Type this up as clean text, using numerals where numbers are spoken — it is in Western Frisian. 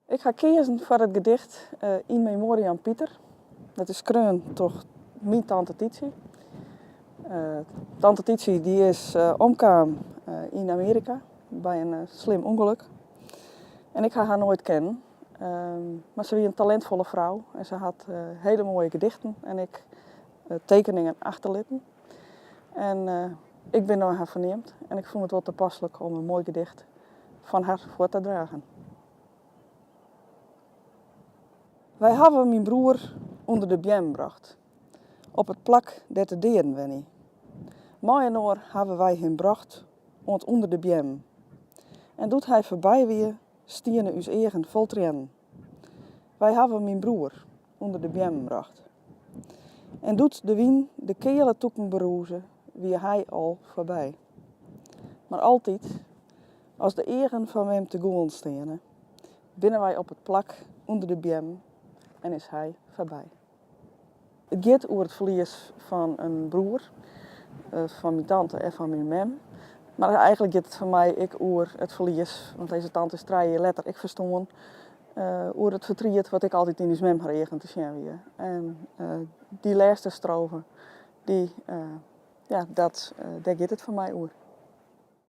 Ik ha keazen foar it gedicht Yn Memoriam Piter. Dat is skreaun troch myn tante Tytsy. Tante Tytsy dy is omkaam yn Amearika by in slim ûngelok. En ik ha har noait kennen. Mar se wie in talintfolle frou en se hat hiele moaie gedichten en ek tekeningen achterlitten. En ik bin nei har ferneamd en ik fûn it wol tapaslik om in moai gedicht fan har foar te dragen. Wy hawwe myn broer ûnder de beammen brocht, op it plak dêr't de deaden wenje. Mei-inoar hawwe wy him brocht oant ûnder de beammen. En doe't hy foarby wie, stiene ús eagen fol triennen. Wy hawwe myn broer ûnder de beammen brocht. En doe't de wyn de keale tûken berûze, wie hy al foarby. Mar altyd, as de eagen fan mem te gûlen steane, binne wy op it plak ûnder de beammen en is hy foarby. It giet oer it ferlies fan in broer, fan myn tante en fan myn mem. Mar eigenlik giet it foar my ek oer it ferlies, want dizze tante is trije jier letter ek ferstoarn, oer it fertriet wat ek altyd yn ús mem har eagen te sjen wie. En dy lêste strofe, dy, ja, dat, dêr giet it foar my oer.